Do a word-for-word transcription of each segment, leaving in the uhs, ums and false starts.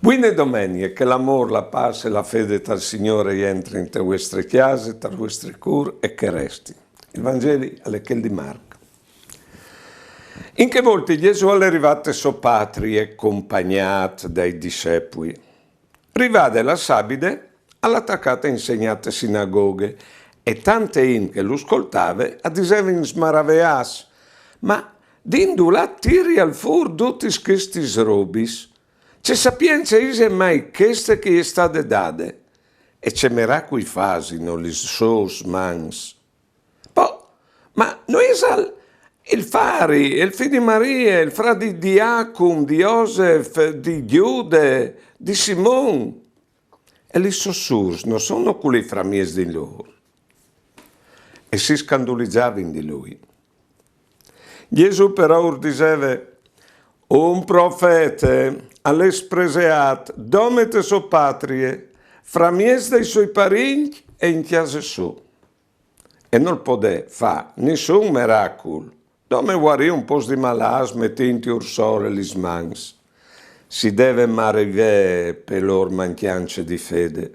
Buine domenie, che l'amôr, la pâs e la fede tal Signôr e jentri inte vuestre cjase, tal vuestri cûr e che resti. Il Vangeli al è chel di Marc. In chê volte Jesù al è rivât te sô patrie, compagnât dai dissepui. Rivade la sabide, al à tacât a insegnâ te sinagoghe, e tante int che lu scoltave a disevin smaraveâts: Ma di indulà tirial fûr dutis chestis robis? Ce sapience ise mai cheste che i è stade dade? E ce meracui fasino lis sôs mans? Po, ma no isal il fari, il fi di Marie, il fradi di Jacum, di Josef, di Gjude, di Simon? E lis sôs sûrs no sono culì framieis di lôr? E si scandulizavin di lui. Jesù però ur diseve: Un profete al è spreseât dome te sô patrie, framieis dai soi parincj e in cjase sô. E nol podè fâ nissun meracul, dome vuarî un pôcs di malâts metintjur sore lis mans. Si deve maravê pe lôr mancjance di fede.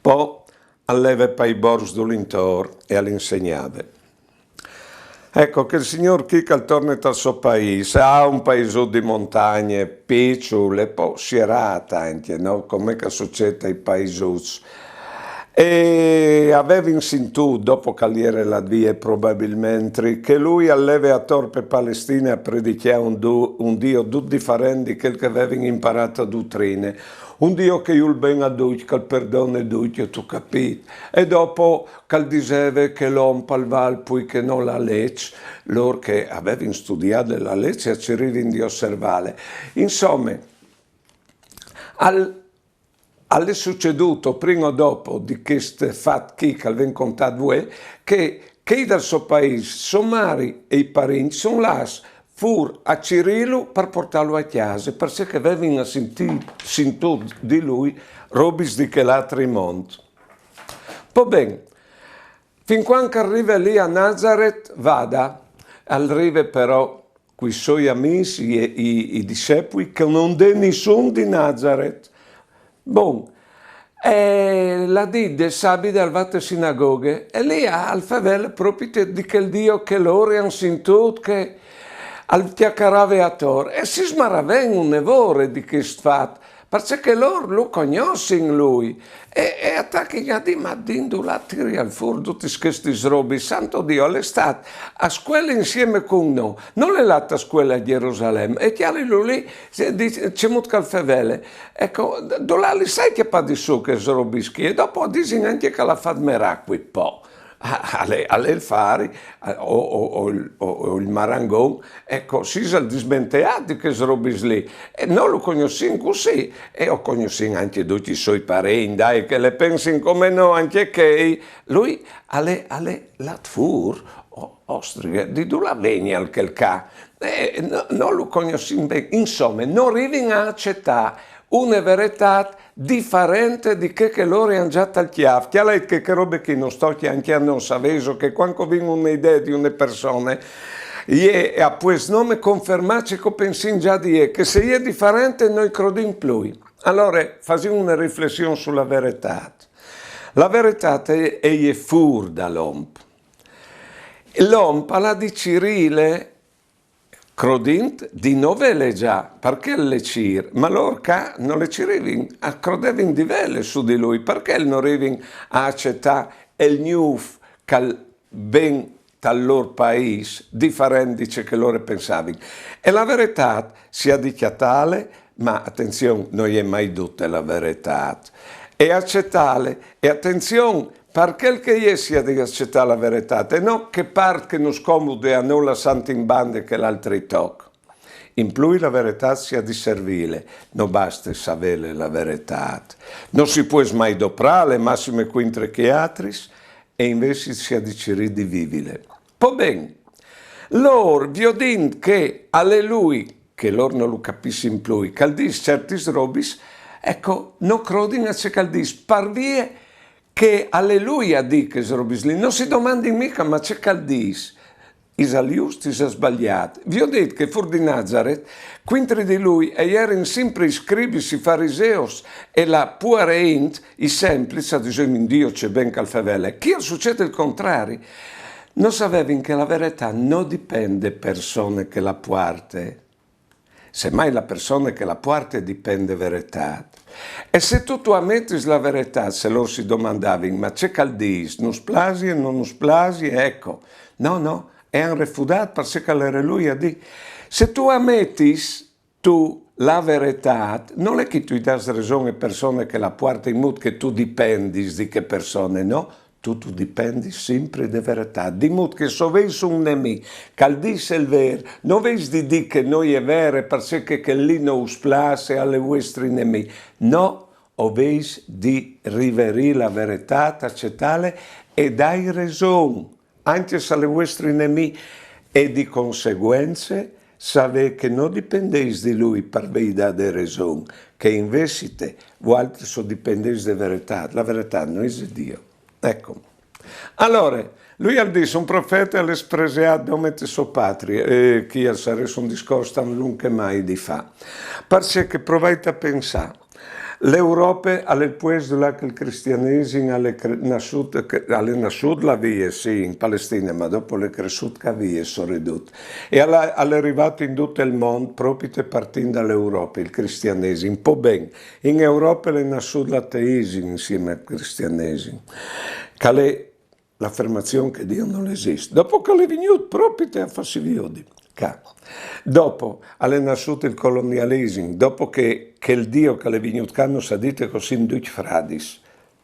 Po al leve pai borcs dulintor e al insegnave. Eco, chel signôr chi che al torne tal so paîs, al à un paisut di montagne, piçul, e po sierât ancje, no? Come che al sucêt tai paisuts. E a vevin sintût, dopo che al jere lât vie probabilmentri, che lui al leve ator pe Palestine a predicjâ un, du- un Diu dut diferent di chel che a vevin imparât a dutrine. Un Diu che al vûl ben a ducj, che al perdone ducj, tu capît. E dopo che al diseve che l'om al vâl plui che no la leç, lôr che a vevin studiade la leç e a cirivin di osservâle. Insome, al, al è sucedût, prin o dopo di chest fat chi che al ven contât vuê, che chei dal so paîs, sô mari e i parincj, a son lâts fûr a cirîlu par puartâlu a cjase, parcè che a vevin sintût, sintût di lui robis di chel altri mont. Po ben, fin cuant che al rive li a Nazaret, vade, al rive però cui soi amîs, i, i, i dissepui, che no 'nd è nissun di Nazaret. Bon, e la dì de sabide al va te sinagoghe, e li al fevele propit di chel Diu che lôr a àn sintût che al cjacarave ator, e si smaravèn une vore di chest fat, parcè che lôr lu cognossin lui, e, e a tachin a dî: Ma di indulà tirial fûr dutis chestis robis? Santo Diu, al è stât a scuele insieme cun nô, nol è lât a scuele a Gjerusalem, e cjalilu li, se dîs, cemût che al fevele. Eco, d-, dulà lis ai cjapadis sù chês robis chi? E dopo a disin ancje che al à fat meracui, po. Ah, al è, al è il fari, eh, o, o, o il, o, o il marangon, eco, si isal dismenteât di chês robis li. E nô lu cognossìn cussì, e o cognossìn ancje ducj i soi parincj, dai, che le pensin come nô ancje chei. Lui al è, al è lât fûr, o, ostrighe, di dulà vegnial chel ca? Eh, no, nô lu cognossìn ben, insome, no rivin a acetâ une veretât diferente di chê che lôr a àn za tal cjâf. Cjalait che chê robe chi nus tocje ancje a nô, savêso, che cuant che o vin une idee di une persone, jê e à puest nome confermâ ce che o pensìn za di jê, che se e je diferente no i crodìn plui. Alore, fasìn une riflession su la veretât. La veretât e, e je fûr dal om. L'om al à di cirîle crodint di no vêle za, parcè che le cîr, ma lôr ca no le cirivin, a crodevin di vêle su di lui, parcè che no rivin a acetâ il gnûf che al ven tal lôr paîs, diferent di ce che lôr a pensavin. E la veretât si à di cjatâle, ma atenzion, no je mai dute la veretât. E acetâle, e atenzion, par chel che e je si à di acetâ la veretât, e no chê part che nus comude a nô lassant in bande chel altri toc. In plui la veretât si à di servîle, no baste savêle la veretât. No si pues mai doprâle, massime cuintri chei altris, e invezit si à di cirî di vivile. Po ben, lôr, viodint che al è lui, che lôr no lu capissin plui, che al dîs ciertis robis, eco, no crodin a ce che al dîs, par vie che al è lui a dî chês robis li, no si domandin mighe ma ce che al dîs. Is a just, is a sbagliat. Viodit che fur di Nazaret, cuintri di lui a jerin simpri i scribis, i fariseus, e la puara int, i semplicis, a disevin: Dio ce ben ch'al fevele. Chi al sucet il contrari. No savevin che la veretà no dipende persone che la puarte. Semmai la persone che la puarte dipende veretà. E se tu tu a metis la veretà, se lor si domandavin: ma ce ch'al dis, nus plasi e no nus plasi, ecco. No, no, e han refudat, parcè ch'al ere lui a dì. Se tu a metis tu la veretà, no l'è che tu i das reson e persone che la puarte, in mut che tu dipendis di che persone, no? Tu tu dipendis simpri de veretà, di mut che s'o veis un nemì ch'al dis il ver, no veis di dì che no je vere, parcè che chel lì no us plas e al è vuestri nemì. No, o veis di riverì la veretà, acetale e dai reson, ancje s'al è vuestri nemì, e di conseguence savè che no dipendeis di lui par vei dà de reson, che invezit vualtris o dipendeis de veretà, la veretà no ise Dio. Ecco. Alore, lui al dis: un profete al è spreseat dome te sô patrie, e chi al sarès un discors tant lunc e mai di fà. Parcè che provait a pensà, l'Europe al è il puest dulà che il cristianesim al è cre-, nassût, cre-, al è nassût là vie, sì, in Palestine, ma dopo al è cressût ca vie, soredut. E al è, al è rivât in dut il mont, propite partint da l'Europe, il cristianesim. Po ben, in Europe al è nassût l'ateisim insiemi al cristianesim, ch'al è l'afermazion che Dio nol esist. Dopo ch'al è vignût propite a fâsi viodi ca. Dopo al è nassût il colonialisim, dopo che, che il Dio ch'al è vignût ca nus à dit che o sin ducj fradis,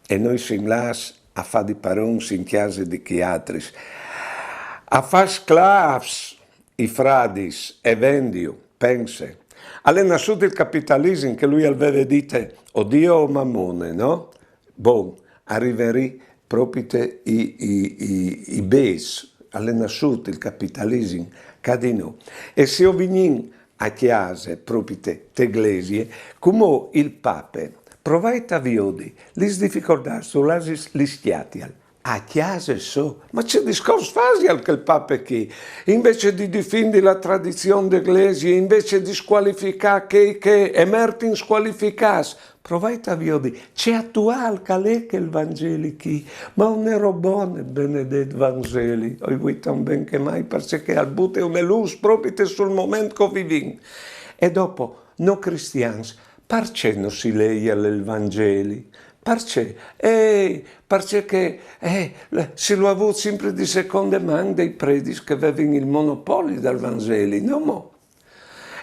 e nô o sin lâts a fâ di parons in cjase di chei altris, a fâ sclâfs i fradis e vendiju, pense. Al è nassût il capitalisim che lui al veve dite o Dio o Mamone, no? Bon, a riverì propite i, i, i, i bêçs, al è nassût il capitalisim ca di nô. E se o vignìn a cjase, propite te glesie, cumò il pape, provait a viodi lis dificoltâts dulà lis cjatial, a cjase sô. Ma ce discors fasial chel pape chi? Invezit di difindi la tradizion de glesie, invezit di scualificâ chei che a mertin scualificâsi, provait a viodi ce atuâl ch'al è chel Vangeli chi. Ma une robone, benedet Vangeli, o i vuei tant ben che mai, parcè che al bute une lûs propite sul moment che o vivìn. E dopo, nô cristians, parcè no si leial il Vangeli? Parcè? Eh, parcè che, eh, si lu à vût simpri di seconde man dai predis che a vevin il monopoli dal Vangeli, no mo?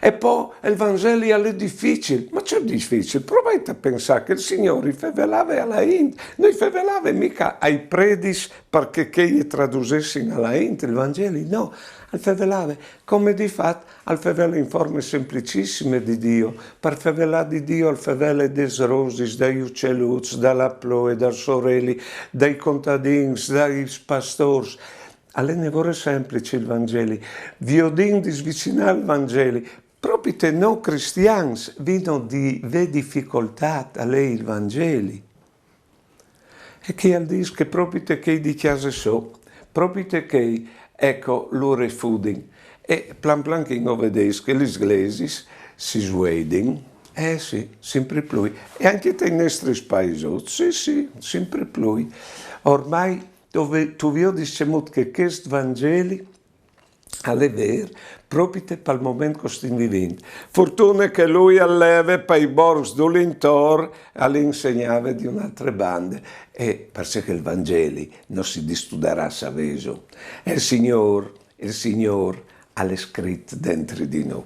E po il Vangeli al è dificil. Ma ce dificil? Provait a pensâ che il Signôr i fevelave a la int, no i fevelave mica ai predis parcè che i tradusessin a la int il Vangeli, no, al fevelave, come di fat al fevele in forme semplicissime di Dio. Par fevelâ di Dio al fevele des rosis, dai ucieluts, da la ploie, dal soreli, dai contadins, dai pastôrs. Al è une vore semplice il Vangeli. Viodìn di svicinâ il Vangeli. Propite nô cristians vino di vê dificoltât a lei il Vangeli. E chei al dîs che propite chei di cjase sô, propite chei, ecco, lu refudin. E plan plan chin o vedeis che lis glesis si svueidin. Eh sì, simpri plui. E ancje tai nestris paisuts, sì, sì, simpri plui. Ormai tu ve-, tu viodis cemût che chest Vangeli al è vêr, propite pal moment che o stin vivint. Fortune che lui al leve pai borcs dulintor, al insegnave di une altre bande. E parcè che il Vangeli no si distudarà, savêso. E il Signôr, il Signôr al è scrit dentri di nô.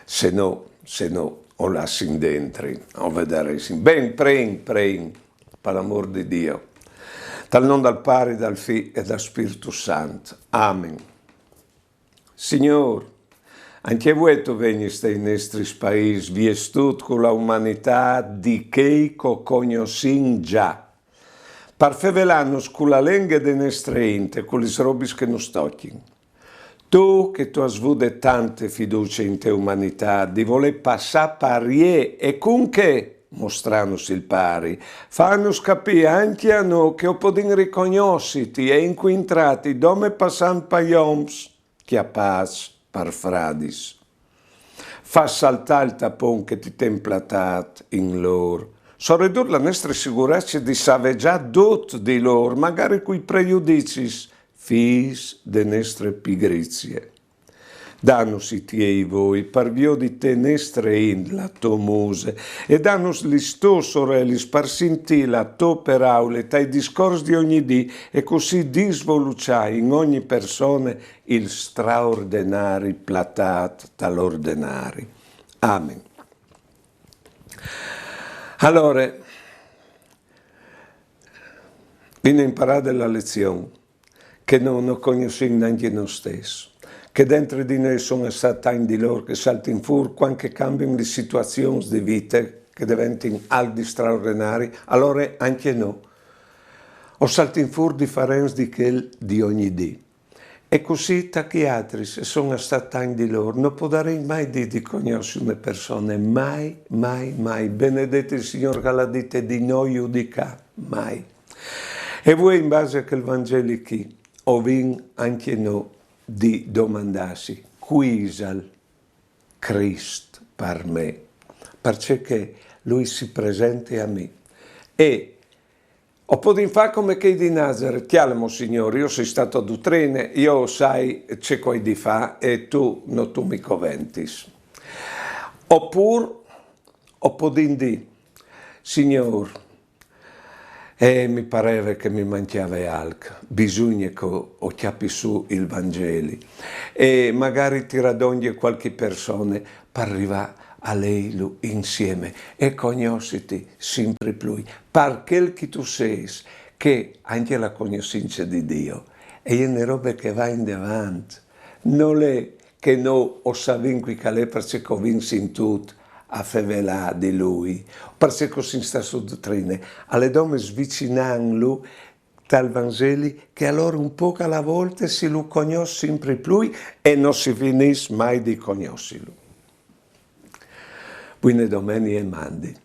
Se no, se no, o lassin dentri, o vederessin. Ben, preìn, preìn, par amôr di Dio. Tal non dal Pari, dal Fi e dal Spirtu Sant. Amen. Signôr, ancje vuê tu vegnis tai nestris paîs, viestût cu la umanitât di chei che o cognossìn za, par fevelânus cu la lenghe de nestre int e cu lis robis che nus tocjin. Tu che tu âs vude tante fiducie inte umanitât, di volê passâ par jê e cun chê mostrânus il Pari, fânus capî ancje a nô che o podìn ricognossiti e incuintrâti dome passant pai oms. cjapâts par fradis. Fâs saltâ il tapon che ti ten platât in lôr, soredut la nestre sigurece di savê za dut di lôr, magari cui prejudicis, fîs de nestre pigrizie. Danus i tiei voi par viodi te nestre int la tô muse, e danus lis tôs orelis par sintî la tô peraule tai discors di ogni dì, e cussì disvoluçâ in ogni persone il straordenari platât tal ordenari. Amen. Alore, vin imparade la lezion che no, no cognossìn nancje nô stes, che dentri di nô a son assât tancj di lôr che a saltin fûr cuant che a cambian lis situazions di vite, che a deventin alc di straordenari, alore ancje nô o saltin fûr diferents di chel di ogni dì. E cussì tachj altris a son assâts tancj di lôr, no podarìn mai dî di cognossi une persone, mai, mai, mai. Benedet il Signôr che al à dit di no judicâ, mai. E vuê, in base a chel Vangeli chi, o vin ancje nô di domandâsi: cui isal Crist par me? Parcè che lui si presente a mi. E o podìn fâ come chei di Nazaret: cjalemo, Signôr, jo o soi stât a dutrine, jo o sai ce che o ai di fâ e tu no tu mi coventis. Opûr o podìn dî: Signôr, e mi pareve che mi mancjave alc, bisugne che o, o cjapi sù il Vangeli, e magari tirâ dongje cualchi persone par rivâ a leilu insiemi e cognossiti simpri plui, par chel che tu sês, che ancje la cognossince di Diu e je une robe che e va indevant. Nol è che nô o savìn cui che al è parcè che o vin sintût a fevelâ di lui, parcè che o sin stâts su dutrine, al è dome svicinantlu tal Vangeli che alore un pôc a la volte si lu cognòs simpri plui e no si finìs mai di cognossilu. Buine domenie e mandi.